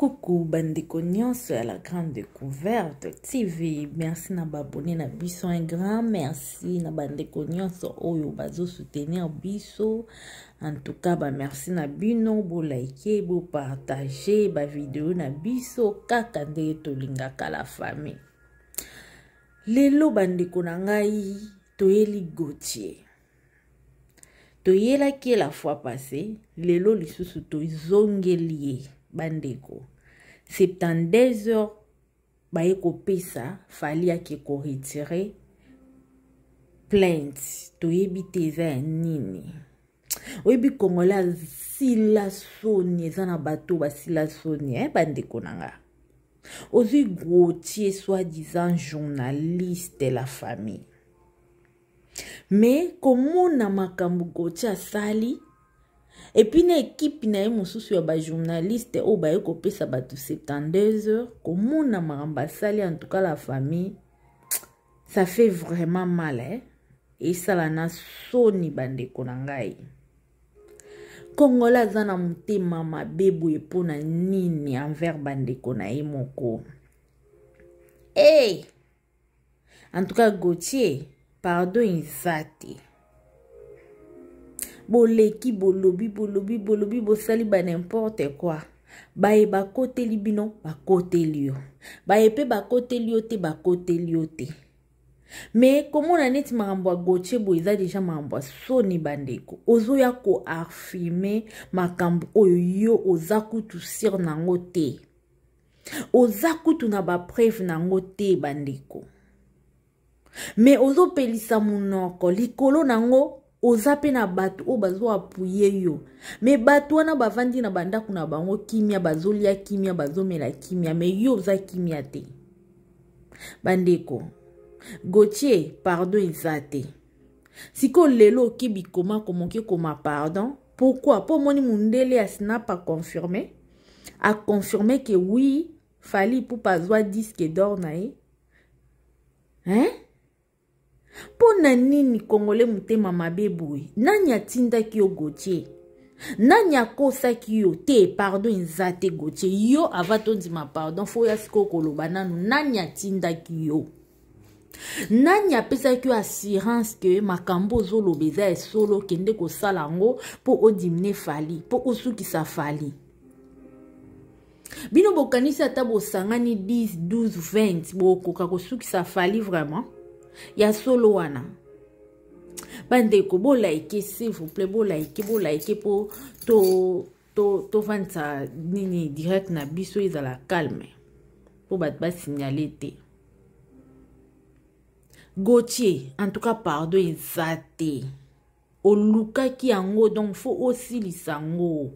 Coucou bandeko nyonso ya la grande découverte TV. Merci na babone na biso un grand merci na bandeko nyonso oyo bazo soutenir biso. En tout cas ba merci na bino bo liker, bo partager ba vidéo na biso kaka ndenge tolingaka la famille. Lelo bandeko na ngai toyeli Gauthier. Toyelaki ye la fois passée, lelo lisusu tozongeli ye bandeko. 72 heures baye kopesa Fally ake ko retirer plainte, toyebi te eza ya nini. Oyebi Congolais asila soni, eza na bato basila soni eh, bandeko na nga. Ozwi Gauthier soi-disant journaliste la famille. Mais komona makambo Gauthier asali epuis na ekipe na ye mosusu ya bajournaliste oyo baye kopesa bato 72 heures, komona makambo asali, en tout cas la famille, ça fait vraiment mal eh? Esala na soni bandeko na ngai. Congolais aza na motema mabe boye mpo na nini envers bandeko na ye moko? Hey! En tout cas Gauthier, pardon eza te. Boleki bolobi bolobi bolobi bosali ba n'importe quoi. Baye bakoteli bino bakoteli yo. Baye pe bakoteli yo te bakoteli yo te. Mais komona neti makambo ya Gauthier boye eza deja makambo ya soni bandeko. Ozoya ko affirmer makambo oyo yo oza kutu sur nango te. Oza kutu na ba preuve nango te bandeko. Mais ozopelisa monoko likolo nango, oza pe na bato oyo bazo appuyer yo. Mais bato wana bavandi na bandako na bango kimia, bazolia kimia, bazomela kimia, mais yo oza kimia te. Bandeko, Gauthier, pardon eza te. Sikoyo lelo oke bikoma komoke koma pardon. Pourquoi? Po omoni mundele ya snap a confirmer. A confirmer que oui, Fally Ipupa azwa disque d'or na ye. Hein? Mpo na nini Congolais motema mabe boye? Nani atindaki yo Gauthier? Nani akosaki yo te? Pardon eza te Gauthier. Yo ava tondima pardon, fo ya sikoyo koloba nanu nani atindaki yo? Nani apesaki yo assurance que makambo ozoloba eza ya solo, kende kosala yango mpo odimine Fally, mpo osukisa Fally? Bino bokanisi ata bosangani 10, 12, 20 bokoka kosukisa Fally vraiment? Ya solo wana. Bandeko, bolike s'il vous plaît, bolike, bolike po to to tovandisa nini direct na biso ezala calme po bato basignale te. Gauthier, en tout cas pardon eza te. Olukaki yango donc faut osilisa yango.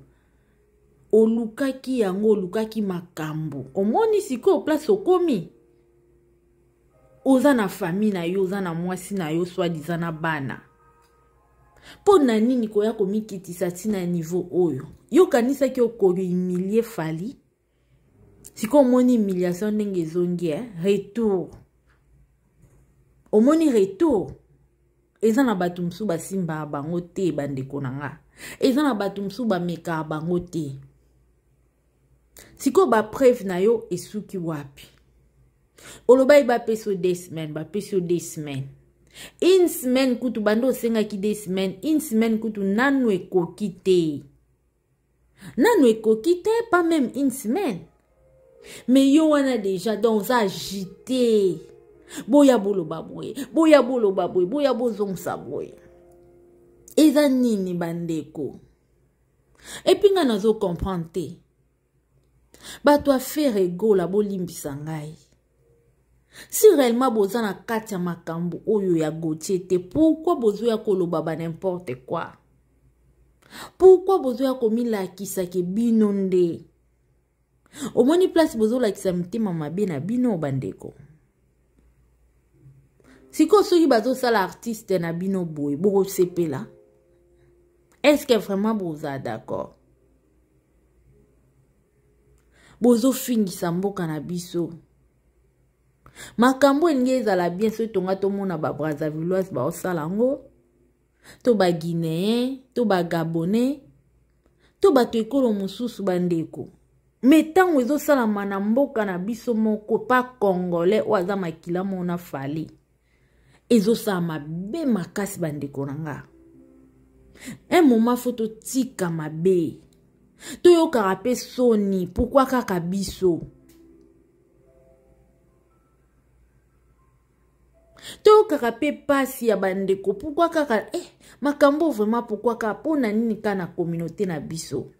Olukaki yango, olukaki makambo. Omoni sikoyo place okomi. Oza na famille na yo, oza na mwasi na yo, soi-disant na bana. Mpo na nini koya komikitisa ntina niveau oyo? Yo kanisaki okohumilie Fally? Sikoyo omoni humiliation ndenge ezongi, eh? Retour. Omoni retour. Eza na bato mosusu basimbaka bango te bandeko na nga. Eza na bato mosusu bamekaka bango te. Sikoyo ba preuve na yo esuki wapi? Olobaki bapesi yo 2 semaines, bapesi yo 2 semaines. Une semaine kutu bando osengaki 2 semaines, une semaine kutu nanu ekoki te. Nanu ekoki te, pas même une semaine. Mais yo wana déjà donc oza agité. Boya boloba boye, boya boloba boye, boya bozongisa boye. Eza nini bandeko? Et puis nga nazo comprendre te. Bato ya Ferre Gola bolimbisa ngai. Si réellement boza na kati ya makambo oyo ya Gauthier te, pourquoi bozoya koloba ba n'importe quoi? Pourquoi bozoya komilakisa ke bino nde? Omoni place bozolakisa mitema mabe na bino bandeko. Sikoyo soki bazosala artiste na bino boye, bokosepela? Est-ce que vraiment boza d'accord? Bozofingisa mboka na biso. Makambo elingi ezala bien soki tonga tomona ba Brazzavilloise baosala yango, to ba Guinéen, to ba Gabonais, to bato ekolo mosusu bandeko. Me ntango ezosalama na mboka na biso moko pa congolais oyo aza makila mona Fally, ezosala mabe makasi. Bandeko na nga, un moment faut totika mabe, toyokaka mpe soni. Pourquoi kaka biso? Toyokaka mpe pasi ya bandeko. Pourquoi kaka makambo vraiment? Pourquoi kaka? Mpo na nini kaka na communauté na biso?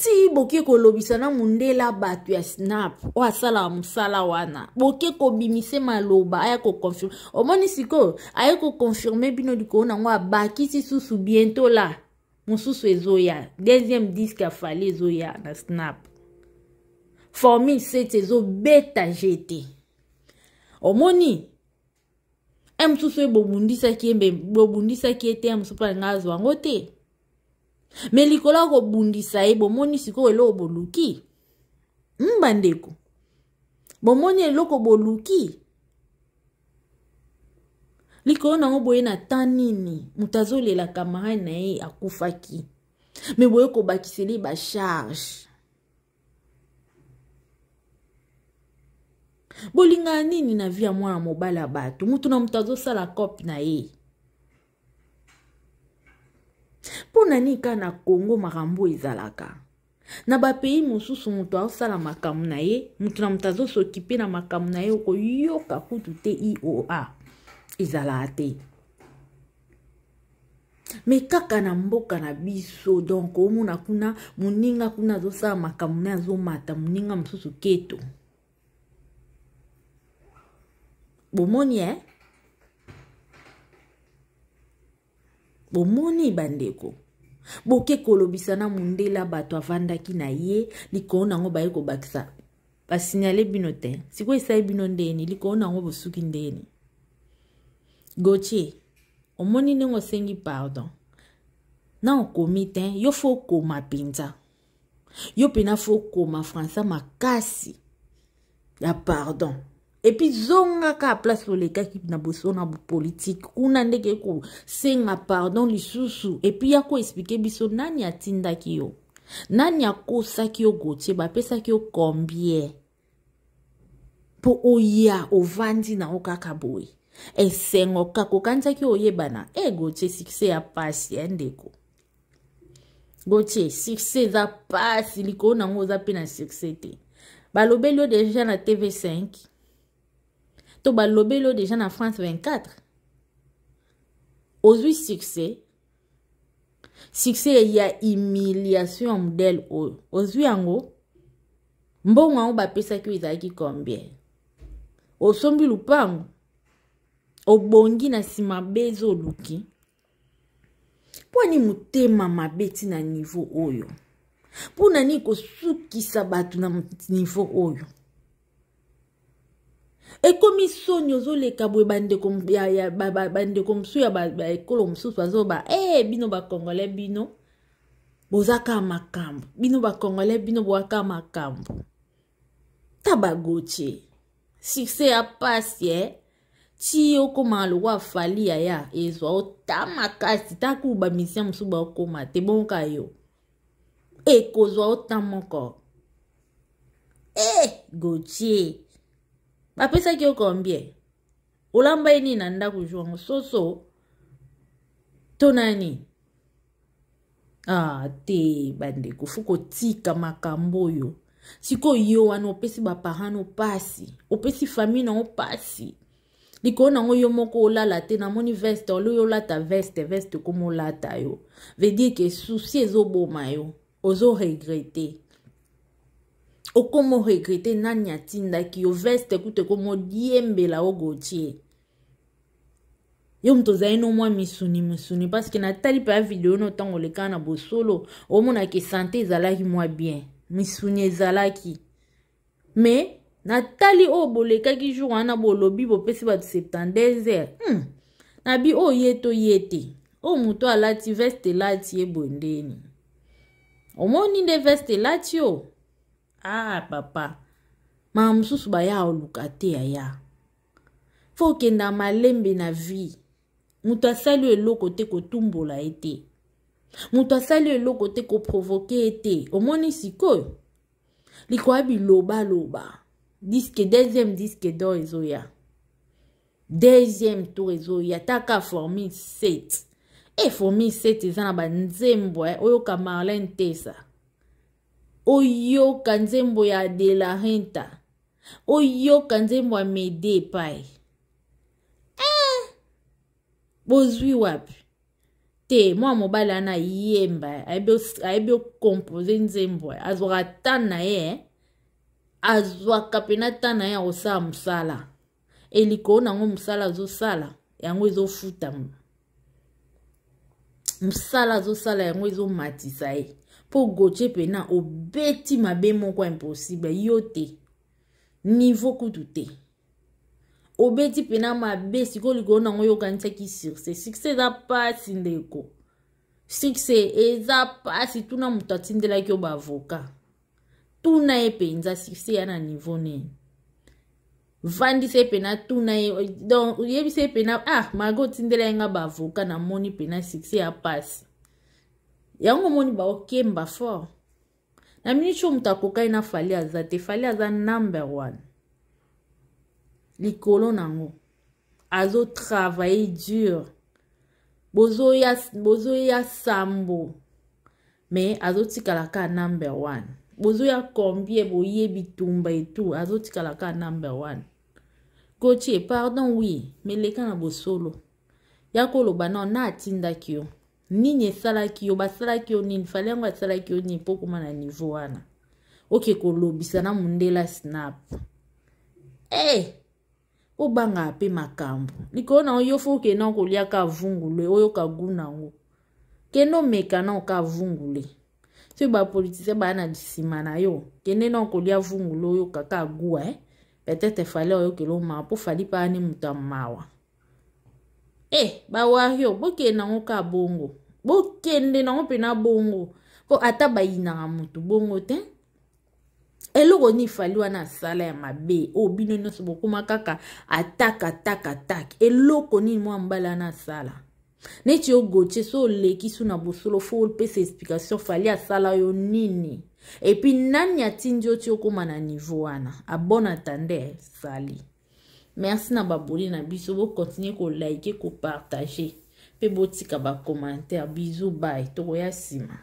Ti boke kolobisa na mundela, bato ya snap oyo asalaka mosala wana, boke kobimise maloba, aya koconfirmer. Omoni sikoyo aye koconfirmer bino likolo nango, abakisi susu bientôt la mosusu ezoya, deuxième disque ya Fally ezoya na snap, formule 7 ezobeta jete. Omoni e mosusu oyo bobundisaki ye, mbe bobundisaki ye te, ya mosusu mpo alinga azwa yango te. Me likolo ya kobundisa ye, bomoni sikoyo eloko boluki. Bandeko, bomoni eloko boluki likolo nango boye na tan nini? Moto azolela camarade na ye akufaki, me boye kobakiseli bacharge. Bolingaka nini na vie ya mwana mobali ya bato? Motu na moto azosala cope na ye. Mpo na nini kaka na Kongo makambo ezalaka? Na bapays mosusu, moto azosala makambo na ye, moto na moto azosokipe na makambo na ye, okoyoka kutu te ioa ezalaka te. Me kaka na mboka na biso, donc omona kuna moninga kuna azosala makambo na ye, azomata, moninga mosusu keto. Bomoni e bomoni bandeko, boke kolobisa na mundela, bato avandaki na ye, likolo nango baye kobakisa, basignale bino te. Sikoyo esali bino ndeni? Likolo nango bosuki ndeni? Gautier, omoni ndenge osengi pardon na okomi te? Yo faut okoma mpenza, yo mpena faut okoma français makasi ya pardon. Et puis zonga kaka place olekaki na boso na politike kuna, ndenge kosenga pardon lisusu. Et puis ya koexpliquer biso nani atindaki yo, nani akosaki yo. Gautier, bapesaki yo combien mpo oya ovandi na yo kaka boye? Esengo kaka okanisaki oyebana. E Gautier, succès ya pasi ya ndeko Gautier, succès eza pasi. Likolo nango oza mpe na succès te. Balobeli yo déjà na TV5 to balobeli yo déjà na France 24, ozwi succès. Succès ya humiliation ya modèle oyo ozwi yango, mbongo yango bapesaki oyo ezalaki combien? Osombi lupango, obongi na nsima bezi oluki. Mpo ani motema mabe ntina niveau oyo? Mpo na nini kosukisa bato na niveau oyo? Ekomi soni. Ozoleka boye, bandeko ya, bandeko mosusu ya baekolo mosusu bazoba e bino bacongolais, bino boza kaka makambo, bino bacongolais, bino boza kaka makambo. Ta baGautier, succès ya pasi e ti okóma lokwa Fally. Yaya, ezwa ota makasi taku bamusicien mosusu baokóma te, bongo yo ekozwa ota moko. E Gautier, bapesaki yo combien? Olamba ye nini na ndako jour yango? Soso to nani? Ah te, bandeko, faut kotika makambo oyo. Sikoyo yo wana opesi baparent no pasi, opesi famille na yo pasi. Likolo nango yo moko olala te. Namoni veste olo, yo olata veste, veste ekoma olata yo, veut dire que souci ezoboma yo. Ozoregretter, okoma oregretter nani atindaki yo. Veste kutu ekoma odiembela o. Gautier, yo moto ozali no mwa misuni misuni, parce que natali mpe ya video no ntango olekaka na bosolo, omonaki santé ezalaki mwa bien, misuni ezalaki. Mais natali oyo bolekaki jour wana, bolobi bopesi bato 72 heures. Nabi oyo ye to ye te, oyo moto alati veste elati ye boye ndeni? Omoni nde veste elati yo. Ah papa, mama mosusu baya oluka te. Yaya, faut okenda malembe na vie. Moto asali yo eloko te, kotumbola ye te. Moto asali eloko te, koprovoke ye te. Omoni sikoyo likoya bilobaloba. Disque deuxième disque d'or ezoya, deuxième tour ezoya, taka formule 7. E formule 7 eza na banzembo eh. Oyoka Marlene Tesa, oyoka nzembo ya De La Renta, oyoka nzembo ya Mede epai eh! Bozwi wapi te? Mwana mobali wana ayemba, ayebi okompose nzembo, azwaka ta na ye, eh? Azwaka mpena ta na ye ya kosala mosala. Elikolo nango mosala azosala yango ezofuta, mosala azosala yango ezomatisa ye. Mpo Gautier mpena obeti mabe moko impossible, yo te niveau kutu te, obeti mpena mabe. Sikoyo likolo nango yokanisaki succès. Succès eza mpasi, ndeko, succès eza mpasi. Tuna moto atindelaki yo baavocat, tuna ye mpenza succès ya na niveau nini. Vandisa ye mpena, tuna ye, donc yebisa ye mpena: ah, malgré otindela ye nga baavocat, namoni mpena succès ya mpasi. Yango omoni baokemba fort na miniti oyo. Moto akokani na Fally aza te. Fally aza number one. Likolo nango azotravaille dur. Bozoya, bozoya sambo, mais azotikala kaka number one. Bozoya combien, boyebi tumba etu, azotikala kaka number one. Gautier, pardon, oui, mais leka na bosolo ya koloba nao na atindaki yo nini, esalaki yo, basalaki yo nini, Fally yango asalaki yo nini mpo okóma na niveau wana, oke kolobisa na mondela snap. Hey! Eh, obangaka mpe makambo likolo na yo. Fo okende na kolia ka vungule, oyoka gu nango. Kende omeka na oka vungule. Soki bapoliticien baya na nsima na yo, kende na kolia vungule, oyoka ka gu, eh? Peut-être Fally oyokela omawa, mpo Fally mpe ani moto ya mawa. Eh, bawario, bokende nango ka bongo, bokende nango mpena bongo, mpo ata bayinaka motu bongo te. Eloko nini Fally wana asala ya mabe oyo bino nyonso bokóma kaka attaque, attaque, attaque? Eloko nini mwa mobali wana asala? Neti yo Gautier, so oleki su na bosolo, fo opesa explication. Fally asala yo nini? Et puis nani atindi yo ti okóma na niveau wana? À bon entendeur, sali. Merci na baboli na biso. Bokontinue kolike, kopartage mpe botika bacommentaire. Bisous, bye, tokoya nsima.